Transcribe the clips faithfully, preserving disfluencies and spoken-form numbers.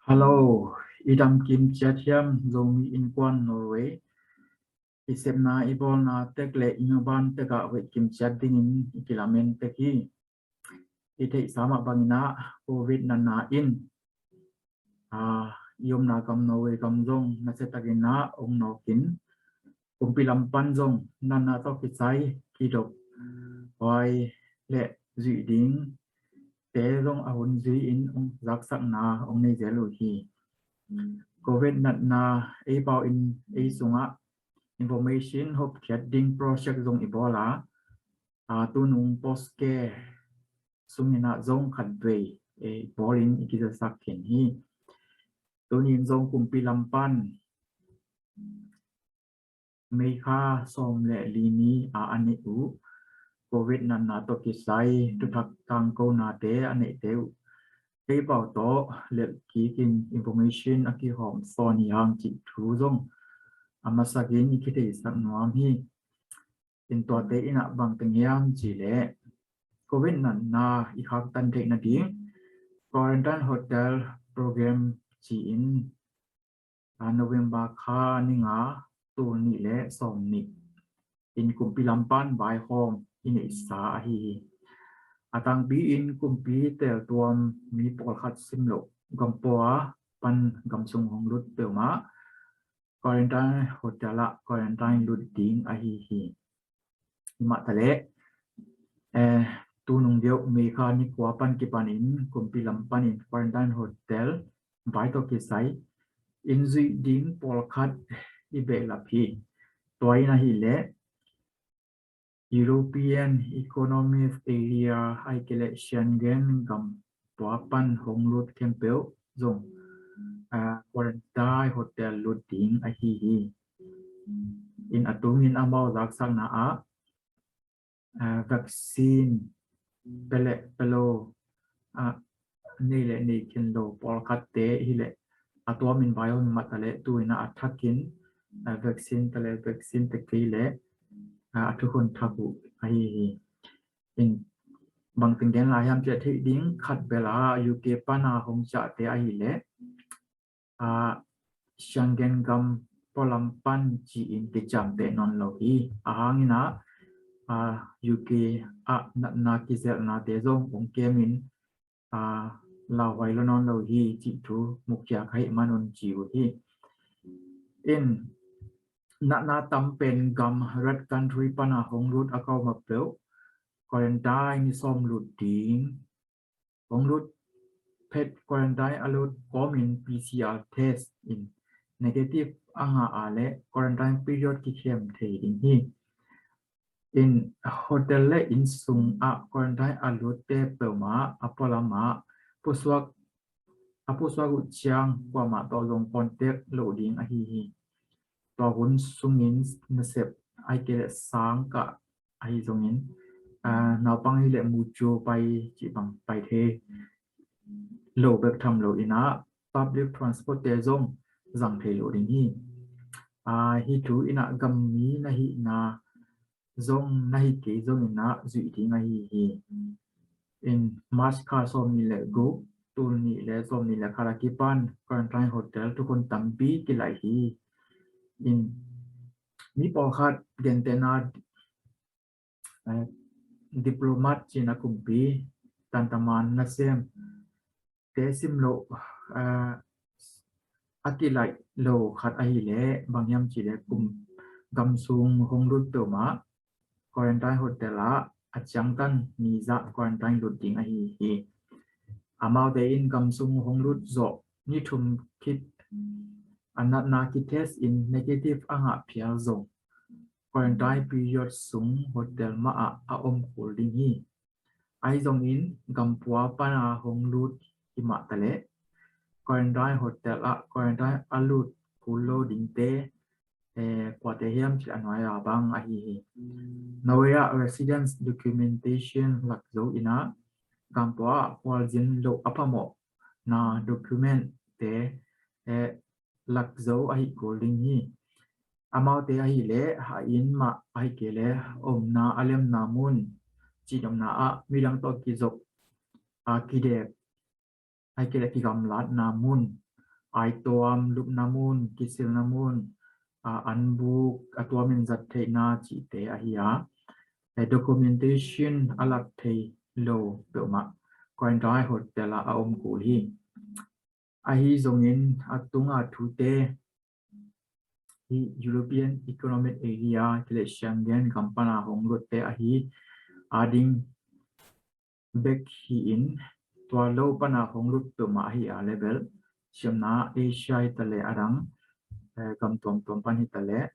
Hello, i dam kim ciat hiam, Zomi Innkuan Norway? I sepna i bawlna tek le i maban tekah hoih kim ciat dingin i kilamen tek hi. I theihsa mah bangin ah covid natna in, aa, i omna gam Norway gam zong nasiatakin ah ong nawkin, kumpi lam pan zong natna tawh kisai kidop huai le zuih ding te zong a hun zui in ong zaksakna ong nei zel uh hi. Covid natna ei pau in ei sungah information hopkhiat ding project zong i bawl a, aa, tunung post ke sungin ah zong khatvei ei bawlin i kizasak khin hi. Tunin zong kumpi lam pan May kha sawm le li ni a a neih uh covid natna tawh kisai thuthak tangkonate a neihte uh ei pau tawh lelh kikin information a kihawm sawn hi hang cih thu zong a masakin i kitheisak nuam hi. In tuate in ah bang teng hiam cih leh covid natna i khaktan theih nading quarantine hotel program ci-in, aa, November kha ni nga, tul nih le sawm nih in kumpi lam pan vaihawm i neihsa ahi hi. A tangpi in kumpi teltuam mi pawlkhat simloh gampua pan gamsung hong lut peuhmah quarantine hotel ah quarantine lut ding ahi hi. Hi mah taleh, eh, tunung deuh May kha ni kua pan kipanin kumpi lam panin quarantine hotel vai tawh kisai in zuih ding pawlkhat i behlap hi. Tua in ahih leh European Economic Area ahih kei leh Schengen gam pua pan hong lut khempeuh zong, aa, quarantine hotel lut ding ahi hi. In a tungin amau zaksakna ah, aa, vaccine pia le pia lo, aa, nei le nei khin lo pawlkhatte hi leh a tuamin vaihawm mah taleh tu in ah a thakin, aa, vaccine taleh vaccine te kei leh, aa, a thukhun thak uh ahi hi. In bang teng gen lai hiam cih theih ding khat bel a U K pana hong ciahte ahih leh, aa, Schengen gam pualam pan ci-in kiciamteh nawn lo hi. A hangin ah, aa, U K ah natna kizelhnate zong ong kemin, aa, lauhuai lo nawn lo hi cih thu mukhia ka hih man un ci uh hi. In natna tam pen gam red country pana hong lut a kau mah peuh quarantine ni sawm lut ding, hong lut phet quarantine a lut kawmin P C R test in negative a ngah a leh quarantine period kikhem thei ding hi. In hotel le inn sung ah quarantine a lutte peuhmah a pualam ah pusuak, a pusuak uh ciang kuamah tawh zong contact loh ding ahi hi. Tua hun sungin nasep ahih kei leh sang kah ahi zongin, aa, naupang hi leh mucu pai cih bang pai thei lo bek tham lo in ah public transport te zong zang thei lo ding hi. Aa, hih thu in ah gammi na hihna zong na hi kei zongin ah zuih ding ahi hi. In March kha sawm nih le guk, tul nih le sawm nih le khat a kipan quarantine hotel thukhun tampi kilaih hi. In mi pawlkhat gentehna, eh, diplomat cih a kumpi tantaman nasem te sim loh, eh, a kilaih lo khat ahih leh bang hiam cih leh kum gamsung hong lut peuhmah quarantine hotel ah a ciangtan ni za quarantine lut ding ahi hi. Amaute in gamsung hong lut zawh ni thum khit a natna kitest in negative a ngah phial zong quarantine period sung hotel mah ah a om kul ding hi. Ahi zongin gampua pana hong lut hi mah taleh quarantine hotel ah quarantine a lut kul lo dingte, eh, kuate hiam cih a nuai a bang ahi hi. Norway ah residence documentation lak zo in ah gampua ah khualzin loh a phamawhna document te, eh, lak zo ahi kul ding hi. Amaute ahih leh a inn mah ahih kei leh omna a lemna mun, cinopna ah midang tawh kizop, a kidek, ahih kei leh kigamlatna mun, aituam, lupna mun, kisilna mun, a, anbuk a tuamin zat theihna cihte ahi a, eh, documentation a lak thei lo peuhmah quarantine hotel ah a om kul hi. Ahi zongin a tunga thute hi European Economic Area, kile Schengen gam pana hong lutte ahi ading bek hi-in, tua lo pana hong lut peuhmah ahi a level siamna Asia hi taleh adang, eh, gam tuamtuam pan hi taleh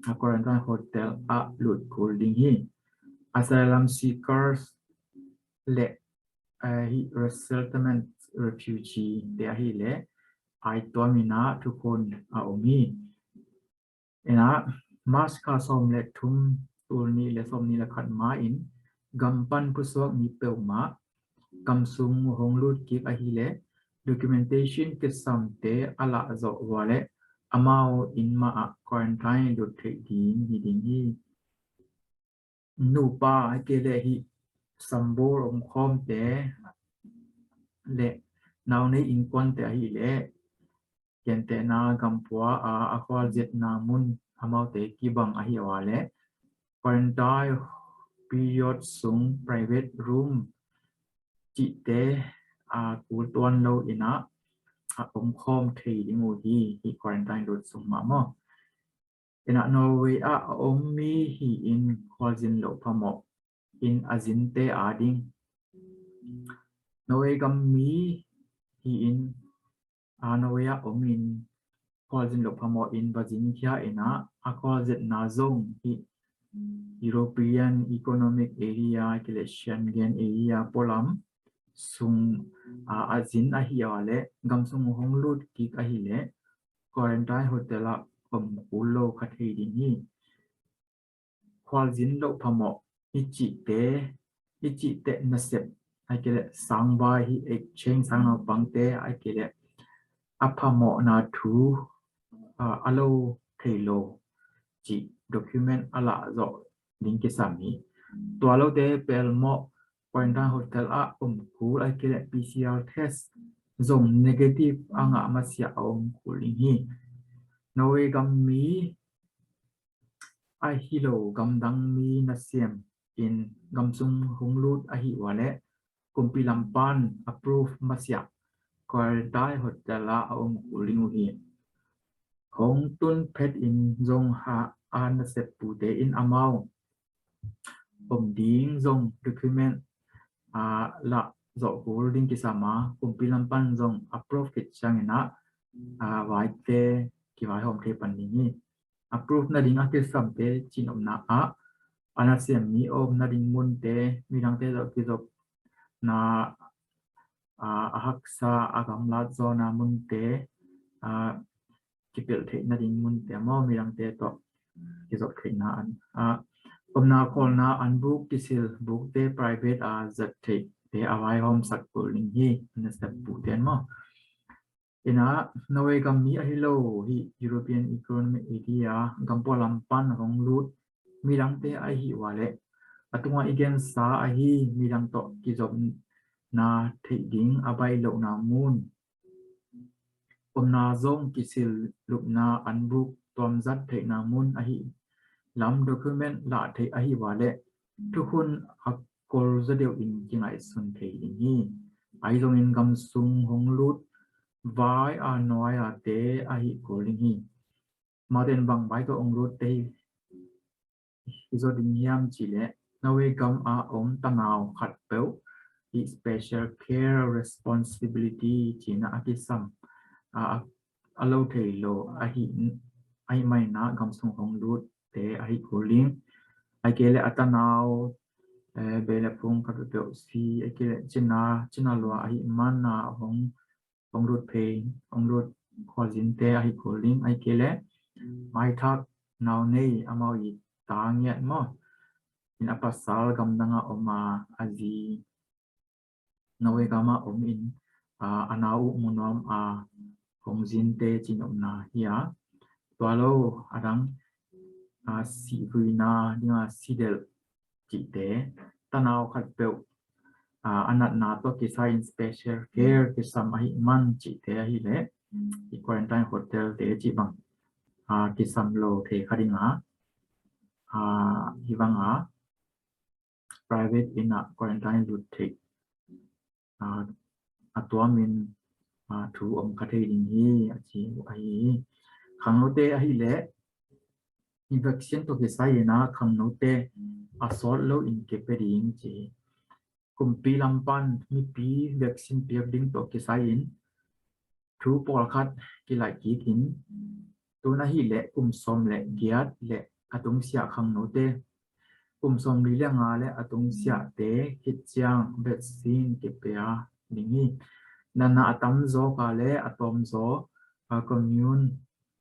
a quarantine hotel ah lut kul ding hi. Asylum seekers le, eh, hi resettlement refugee te ahi le aituam ina thukhun a om hi. Ina March kha sawm le thum, tul nih le sawm nih le khat ma in gam pan pusuak mi peuhmah gam sung hong lut kik ahi le documentation kisamte a lah zawh vua le amau inn mah ah quarantine lut theih ding hi ding hi. Nupa a kile hi sambor omkhawmte le naunei innkuante ahi le gentehna gampua a a khualzinna mun amaute kibang ahi a le quarantine period sung private room cihte a kul tuan lo ina a omkhawm thei ding uh hi, hi quarantine lut sung mah maw. Ina Norway ah a om mi hi-in khualzin loh phamawh in a zinte ading Norway gam mi hi-in a Norway ah om in khualzin loh phamawh in va zin khia ina a khualzinna zong hi European Economic Area kile Schengen Area pualam sung a, a zin ahi a le gam sung hong lut kik ahi le quarantine hotel ah om kul lo kha thei ding hi. Khualzin loh phamawh i cihte, i cihte nasep a kile sangvai hi exchange sang naupangte a kile a phamawhna thu a, a lo thei lo cih document a lah zawh ding kisam hi. Tua lote pelmawh quarantine hotel ah om kul a kile P C R test zong negative a ngah masiah a om kul ding hi. Norway gam mi ahi lo gamdang mi nasem in gam sung hong lut ahi ua le kumpi lam pan approve masiah quarantine hotel ah a om kul ding uh hi. Hong tun phet in zong ha a nasep pute in amau om ding zong document a lah zawh kul ding kisam a kumpi lam pan zong approve khit ciangin a, a vaite kivaihawm thei pan ding hi. Approve nading a kisamte cinopna ah a nasem mi a om nading munte, midangte tawh kizopna a, a haksa a gamlat zawna munte a kipelh theih nading munte maw midangte tawh kizop theihna an a omna khawlna an buk kisil bukte private a zat theihte a vaihawmsak kul ding hi a nasep pute maw. Ina Norway gam mi ahi lo hi European Economic Area gam pualam pan hong lut midangte ahi ua le a tunga i gensa ahi midang tawh kizopna theih ding a baih lohna mun omna zong kisil lupna an buk tuamzat theihna mun ahi lam document lah theih ahi ua le thukhun a kol zaw deuh in kingaihsun thei ding hi. Ahi zongin gam sung hong lut vai a nuai a te ahi kul ding hi. Mauten bang vai tawh hong lut te hi hi zaw ding hiam cih leh Norway gam a om tanau khat peuh hi special care responsibility cihna a kisam a, a lo thei lo ahi, ahi maina gam sung hong lut te ahi kul ding. Ahi kei leh a tanau, eh, bei le phung khat peuh si, ahi kei leh cina, cina lua ahi mana hong hong lut phei, hong lut khualzinte ahi kul ding, ahi kei leh maithak nau nei amau i ta ngiat maw. In a pasal gamdang a om a, a zi Norway gam a om in a, a nau uh mu nuam a hong zinte cinopna hi a. Tua lo adang a sihvuina ding a sidelh cihte, tanau khat peuh a, a natna tawh kisai in special care kisam ahi man cihte ahi leh i quarantine hotel te cih bang a kisam lo thei kha ding a, a hi bang a private inn ah quarantine lut theih a, a tuamin a thu om kha thei ding hi a ci uh ahi hi. Khangnote ahih leh i vaccine tawh kisai in a khangnote a sawt lo in kepia ding ci hi. Kumpi lam pan mipi vaccine piak ding tawh kisai in thu pawlkhat kilaih kik in, tun ahih leh kum sawm le giat le a tungsiah khangnote, kum sawm li le nga le a tungsiahte khit ciang vaccine kipia ding hi. Natna a tam zaw ka le a tawm zaw a commune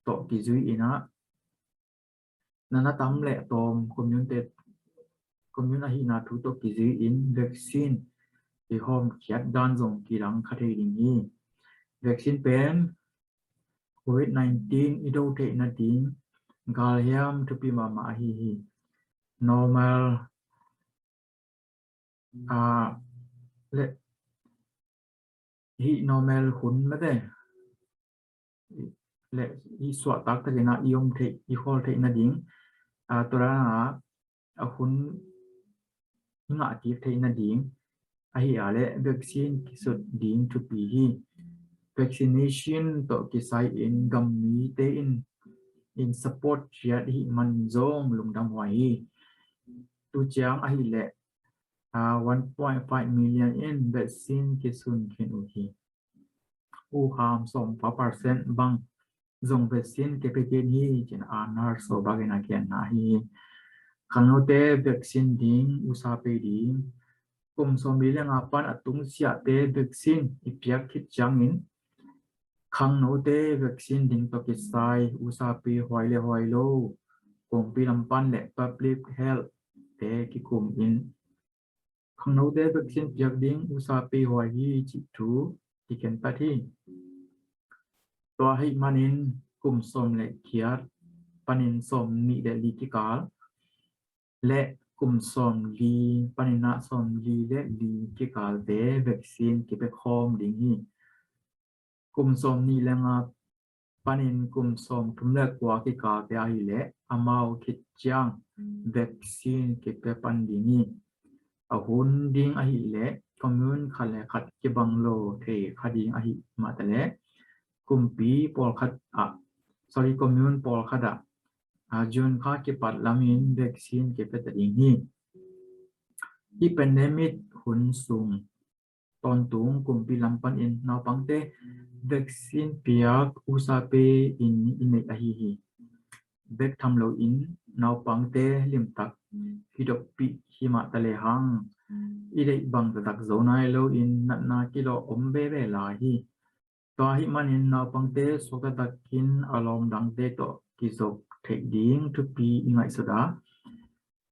tawh kizui in a, natna tam le tawm commune te, commune ahihna thu tawh kizui in vaccine i hawmkhiat dan zong kidang kha thei ding hi. Vaccine pen covid nineteen i do theih nading galhiam thupi mahmah ahi hi. Normal a le hi normal hun mate le i suahtak takin a i om theih, i khawl theih nading a tua dan a a hun i ngah kik theih nading ahi a le vaccine kisut ding thupi hi. Vaccination tawh kisai in gammite in, in support ciat hih man zong lungdam huai hi. Tu ciang ahih leh a one point five million in vaccine kisun khin uh hi. Uham sawm pa percent bang zong vaccine kepia khin hi ci-in a nar so bakin a kianna hi. Khangnote vaccine ding usa pei ding, kum sawm li le nga pan a tungsiahte vaccine i piak khit ciangin khangnote vaccine ding tawh kisai usa pei huai le huai lo kumpi lam pan le public health te kikum in khangnote vaccine piak ding usa pei huai hi cih thu kiken tat hi. Tua ahih manin kum sawm le giat panin sawm nih le li kikal le kum sawm li panin a sawm li le li kikalte vaccine kipia khawm ding hi. Kum sawm nih le nga panin kum sawm thum le kua kikalte ahih leh amau khit ciang vaccine kipia pan ding hi. A hun ding ahih leh commune khat le khat kibang lo thei kha ding ahih mah ta leh kumpi pawlkhat ah, sorry, commune pawlkhat ah a June kha kipat lamin vaccine kipia ta ding hi. Hih pandemic hun sung tawntung kumpi lam panin naupangte vaccine piak usa pei in i neih ahi hi. Bek tham loin naupangte limtak kidoppih hi mah ta lehang i deih bang taktak zo nai loin natna kilawh om veve lai hi. Tua ahih manin naupangte suakta takin a lawm dangte tawh kizop theih ding thupi i ngaihsut a,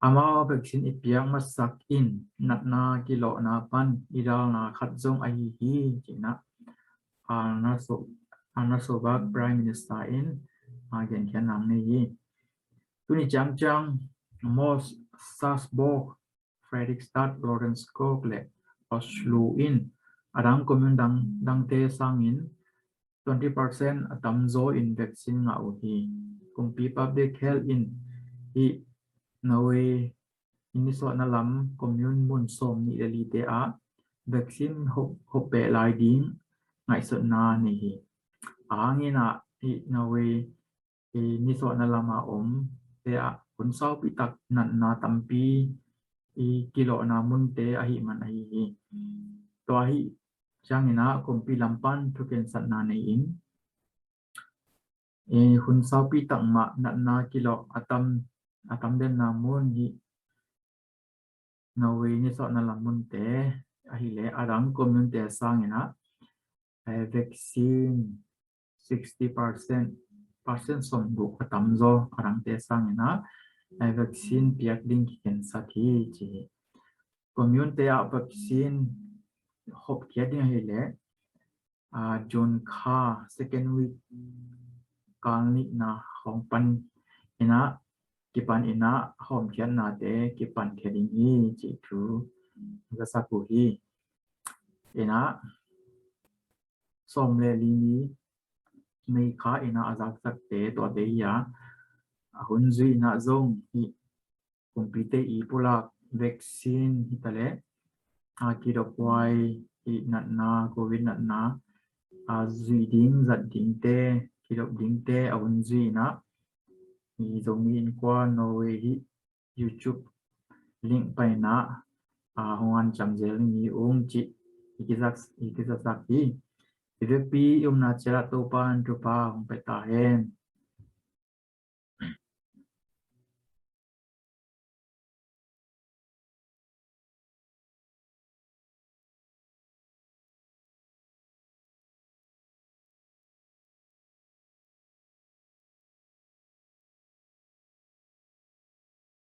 amau vaccine i piak masak in natna kilawhna pan i dalna khat zong ahi hi ci-in a Arna So, Arna Sobak Prime Minister in a genkhiatna nei hi. Tuni ciangciang Mos Sasbok, Fredrikstad, Lorentz Kok le Oslo in a dang commune dang dangte sangin twenty percent a tamzaw in vaccine ngah uh hi. Kumpi public health in hih Norway i nisuahna lam commune mun sawm nih le lite ah vaccine hop, hop peh lai ding ngaihsutna nei hi. A hangin ah hih Norway i nisuahna lama om te ah hun saupi tak natna tampi i kilawhna munte ahih man ahi hi. Tua ahih ciangin ah kumpi lam pan thukhensatna nei in i hun saupi tak mah natna kilawh a tam, a tam denna mun hi. Norway nisuahna lam munte ahih leh a dang commune te sangin ah eh, vaccine sixty percent, percent sawmguk a tamzaw a dangte sangin ah eh, vaccine piak ding kikhensat hi ci hi. Commune te ah vaccine hopkhiat ding ahih leh a June kha second week kal nihna hong pan in ah kipan in ah hawmkhiatnate kipan khia ding hi cih thu ka sak uh hi. In ah sawm le li ni May kha in ah a zakzakte tuate hi a, a hun zui in ah zong hih kumpite i pulak vaccine hi ta leh a kidop huai hih natna, covid natna a zui ding, zat dingte, kidop dingte a hun zui in ah i Zomi Innkuan Norway hih YouTube link paina a hong hanciam zel ni ung cih i kizak, i kizaksak hi. I vekpi i omna ciat ah Topa'n thupha hong pia ta hen.